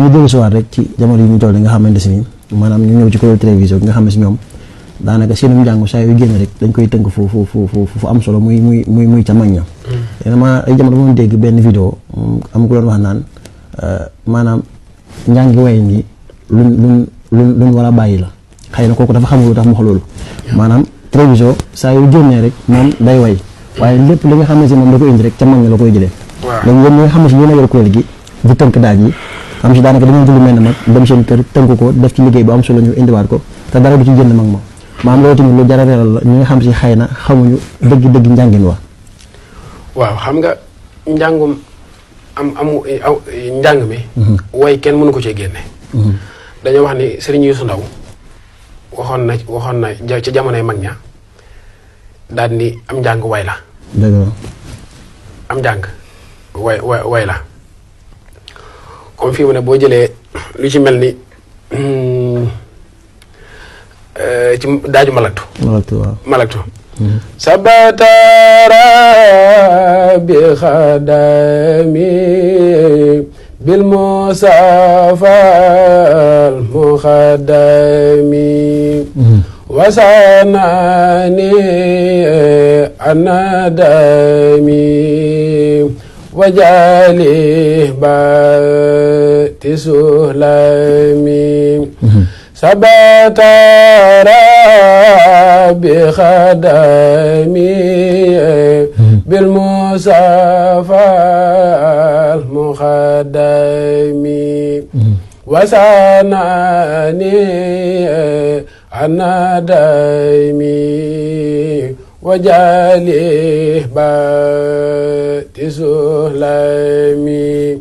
ñu dellu si waat rek ci jamono yi ñu toll nga xamante si ni maanaam ñu ñëw ci kuréel télévision bi nga xam ne si ñoom daanaka seenu njàng saa yu génn rek dañ koy tënk fu am solo muy ca mag ña. dama ay jamono moom dégg benn vidéo am ku doon wax naan maanaam njàngi way ñi luñ war a bàyyi la xëy na kooku dafa xamul lu tax mu wax loolu. maanaam télévision saa yu génnee rek moom day way waaye lépp li nga xam ne si moom da ko indi rek ca mag ña la koy jëlee. waaw léegi yéen ñi nga xam ne si yéen a yor kuréel gi di tënk daaj yi xam si daanaka dañuy jël mel ne mag dem seen kër tënk ko def ci liggéey bu am solo ñu indiwaat ko te dara du ci jënd mag ma maanaam loolu tamit lu jar a leeral la ñi nga xam si xëy na xamuñu dëgg njàngin wa. waaw xam nga njàngum njàng mi. way kenn mënu ko cee génne. dañoo wax ni Serigne Youssou Ndaw waxoon na ca jamonoy mag ña daal ni am njàng way la. dëgg la. am njàng way la comme fii mu ne boo jëlee lu ci mel ni ci daaju malaktu. waaw malaktu. sabatara bi xadami bil musafal muxadami wasanani anadami wajali bati suhlami sabatara bi xadami bil musafal muxadami wasanani anadami wajali bati suhlami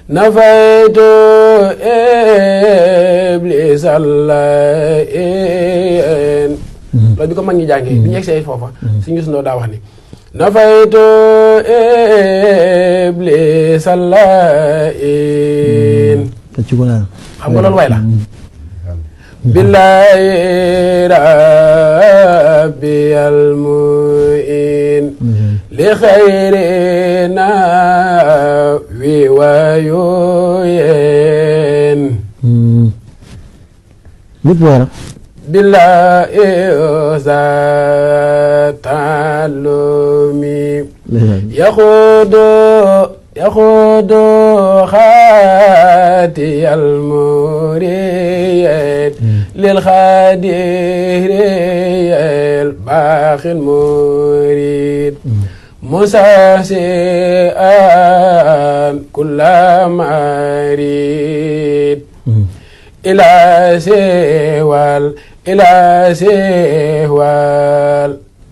nafaytu iblis allahin loolu bi ko mag ñi jàngee bi ñu egsee foofa suñu gis ndoo daa wax ni nafaytu iblis allahin xam nga loolu way la billahi rabbi almuin li xayrina wi wayoyen lépp wara billahi zatalumi yaxudu xaati almurid lil xadiril baaxil murid musasian kulla marid ila sewal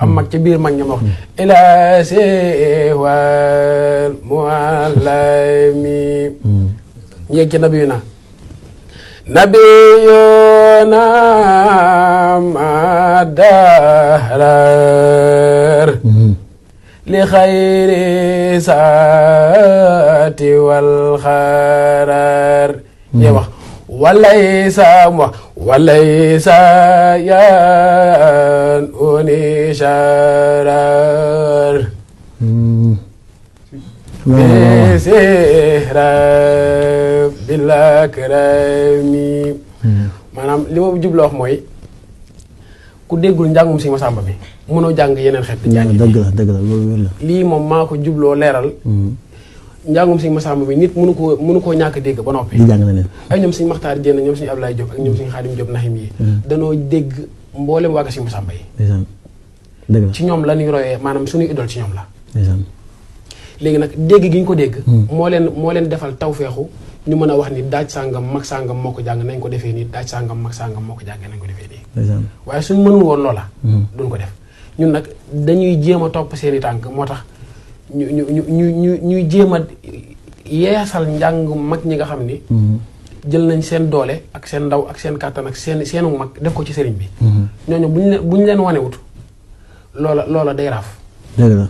am mag ci biir mag ña ma wax ila sewal muallami ñeeg ci nabiyuna madahrar li xayri saati wal xarar ñe wax walaysa yan unisharar bisihra bilakrami maanaam li ma jubloo wax mooy ku déggul njàngum si Masamba bi mënoo jàng yeneen xeet njàng dëgg la loolu wér la lii moom maa ko jubloo leeral njàngum Sëñ Masamba bi nit mënu koo ñàkk dégg ba noppi di jàng na leen ay ñoom Sëñ Maxtaar Jéen ñoom Sëñ Ablaye Diop ak ñoom Sëñ Xaadim Diop Naxim yi danoo dégg mboolem waa Sëñ Masamba yi dëgg la ci ñoom la ñuy royee maanaam suñuy idole ci ñoom la léegi nag dégg gi ñu ko dégg moo leen defal tawfeexu ñu mën a wax ni daaj sàngam mag sàngam moo ko jàng nañ ko defee nii daaj sàngam mag sàngam moo ko jàng nañ ko defee nii waaye suñ mënul woon loola duñ ko def ñun nag dañuy jéem a topp seeni tànk moo tax ñuy jéem a yeesal njàng mag ñi nga xam ni jël nañ seen doole ak seen ndaw ak seen kàttan ak seenu mag def ko ci sëriñ bi ñooñu buñ leen wanewut loola day raaf dëgg la